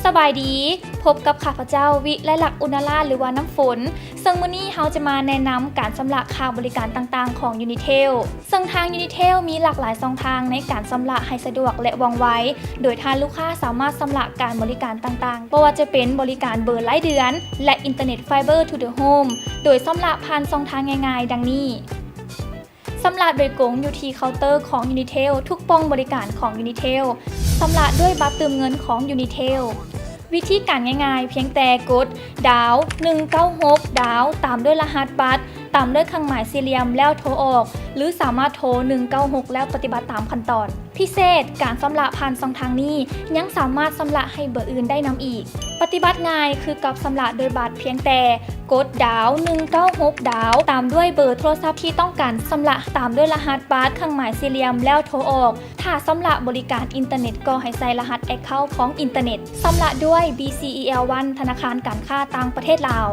ສະບາຍດີ, ພົບກັບຂ້າພະເຈົ້າ ວິໄລລັກ ອຸນນາລາດ ຫຼືວ່ານ້ຳຝົນ, ເຊິ່ງມື້ນີ້ເຮົາຈະມາແນະນຳການຊຳລະຄ່າບໍລິການຕ່າງໆຂອງ Unitel. ເຊິ່ງທາງ Unitel ມີຫຼາກຫຼາຍຊ່ອງທາງໃນການຊຳລະໃຫ້ສະດວກ ແລະ ວ່ອງໄວ, ໂດຍທ່ານລູກຄ້າສາມາດຊຳລະການບໍລິການຕ່າງໆ, ບໍ່ວ່າຈະເປັນບໍລິການເບີລາຍເດືອນ ແລະ ອິນເຕີເນັດ Fiber to the Home ໂດຍຊຳລະຜ່ານຊ່ອງທາງງ່າຍໆ ດັ່ງນີ້. ຊຳລະໂດຍກົງຢູ່ທີ່ເຄົາເຕີຂອງ Unitel ທຸກປ່ອງບໍລິການຂອງ Unitel. ຊຳລະດ້ວຍບັດຕື່ມເງິນຂອງ Unitel. ວິທີການງ່າຍໆ ພຽງແຕ່ກົດດາວ ໜຶ່ງເກົ້າຫົກ ດາວ ຕາມດ້ວຍລະຫັດບັດ ຕາມດ້ວຍເຄື່ອງໝາຍສີ່ຫຼ່ຽມ ແລ້ວໂທອອກ ຫຼື ສາມາດໂທ ໜຶ່ງເກົ້າຫົກ ແລ້ວປະຕິບັດຕາມຂັ້ນຕອນ. ພິເສດ, ການຊຳລະຜ່ານຊ່ອງທາງນີ້ ຍັງສາມາດຊຳລະໃຫ້ເບີອື່ນໄດ້ນຳອີກ. ປະຕິບັດງ່າຍຄືກັບຊຳລະໂດຍບັດ, ພຽງແຕ່ກົດດາວ ໜຶ່ງເກົ້າຫົກ ດາວ ຕາມດ້ວຍເບີໂທລະສັບທີ່ຕ້ອງການຊຳລະ, ຕາມດ້ວຍລະຫັດບັດ ເຄື່ອງໝາຍສີ່ຫຼ່ຽມ ແລ້ວໂທອອກ. ຖ້າຊຳລະບໍລິການອິນເຕີເນັດ ກໍໃຫ້ໃສ່ລະຫັດ account ຂອງອິນເຕີເນັດ. ຊຳລະດ້ວຍ BCEL One ທະນາຄານການຄ້າຕ່າງປະເທດລາວ.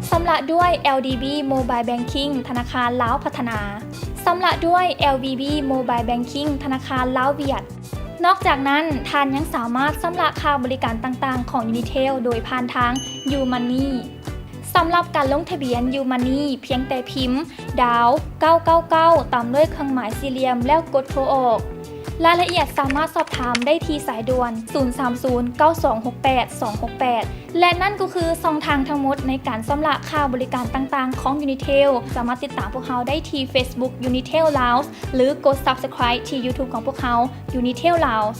ຊຳລະດ້ວຍ LDB Mobile Banking ທະນາຄານລາວພັດທະນາ. ຊຳລະດ້ວຍ LVB Mobile Banking ທະນາຄານລາວຫວຽດ. ນອກຈາກນັ້ນ, ທ່ານຍັງສາມາດຊຳລະຄ່າບໍລິການຕ່າງໆຂອງ Unitel ໂດຍຜ່ານທາງ YouMoney. ສຳລັບການລົງທະບຽນ YouMoney ພຽງແຕ່ພິມ ດາວ ເກົ້າເກົ້າເກົ້າ ຕາມດ້ວຍເຄື່ອງໝາຍສີ່ຫຼ່ຽມ ແລ້ວກົດໂທອອກ. ລາຍລະອຽດສາມາດສອບຖາມໄດ້ທີ່ສາຍດ່ວນ ສູນສາມສູນ ເກົ້າສອງຫົກແປດ ສອງຫົກແປດ. ແລະ ນັ້ນກໍຄືຊ່ອງທາງທັງໝົດໃນການຊຳລະຄ່າບໍລິການຕ່າງໆຂອງ Unitel. ສາມາດຕິດຕາມພວກເຮົາໄດ້ທີ່ Facebook Unitel Laos ຫຼື ກົດ Subscribe ທີ່ YouTube ຂອງພວກເຮົາ Unitel Laos.